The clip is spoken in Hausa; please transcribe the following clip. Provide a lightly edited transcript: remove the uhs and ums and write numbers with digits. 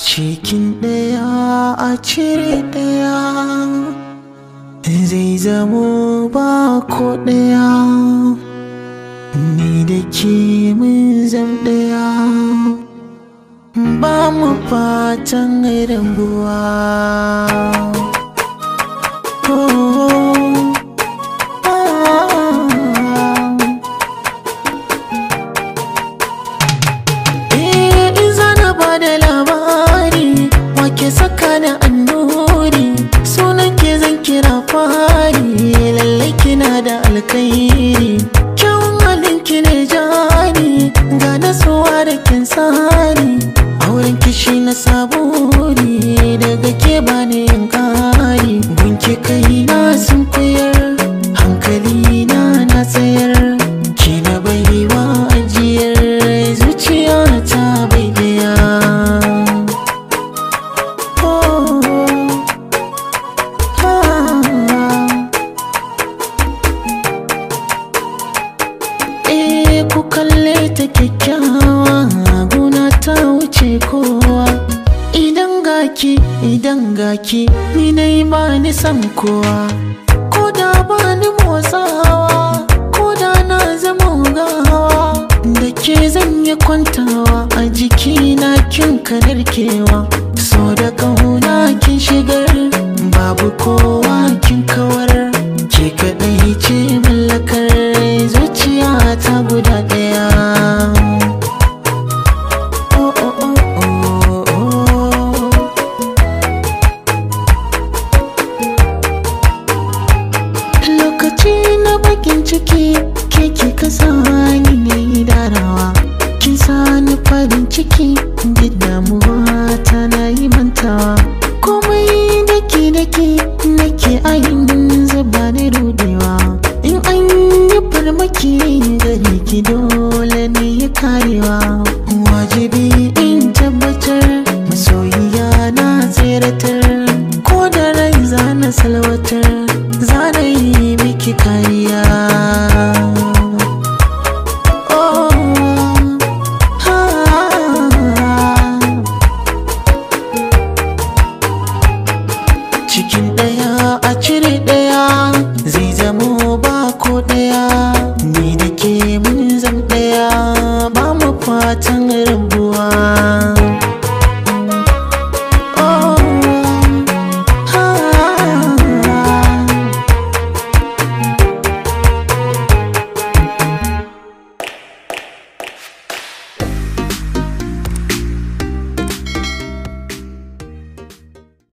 Cikin ɗaya a cire ɗaya, zai zamo ba ko ɗaya. Ni da ke mun zam ɗaya, ba mu fatan rabuwa. Oh, ah. Eh, in zana ba da labari, wake saka da annuri, sunan ke zan kira fari, lallai kina da alkhairi. Kyawun halin ki ne jari, ga nasuwa da kin sari, auren kishi na saburi, daga ke bani yin kari. Gunki kai na sun koyar, hankali na na tsayar, ki na baiwa ajiyar zuciya ta bai daya. Oh, ah. Eh, ku kalle ta kyakkyawa, gona ta wuce kowa. Idan gaki, idan gaki, ni dai ba ni san kowa. Ko da ba ni motsawa, ko da na zama gawa, da ke zan yi kwantawa, a jikina kin kanarkewa. So da kauna kin shigar, babu kowa kin kawar, ke kaɗai ce mallakar zuciya ta guda ɗaya. Oh, oh, oh, oh, oh. Lokaci na bakin ciki, ke kika sani ne darawa, kin sani farin ciki, duk damuwa ta na yi mantawa. Komai daki daki nake ayin zuba ni rudewa, in an yi farmaki gare ki dole ne ya karewa. Wajibi in tabbatar masoyiya na tseratar, ko da rai zana salwatar, zana yi miki kariya. Oh, ah. Cikin ɗaya a cire ɗaya, zai zamo ba ko ɗaya. Ni da ke mun zam ɗaya, ba mu fatan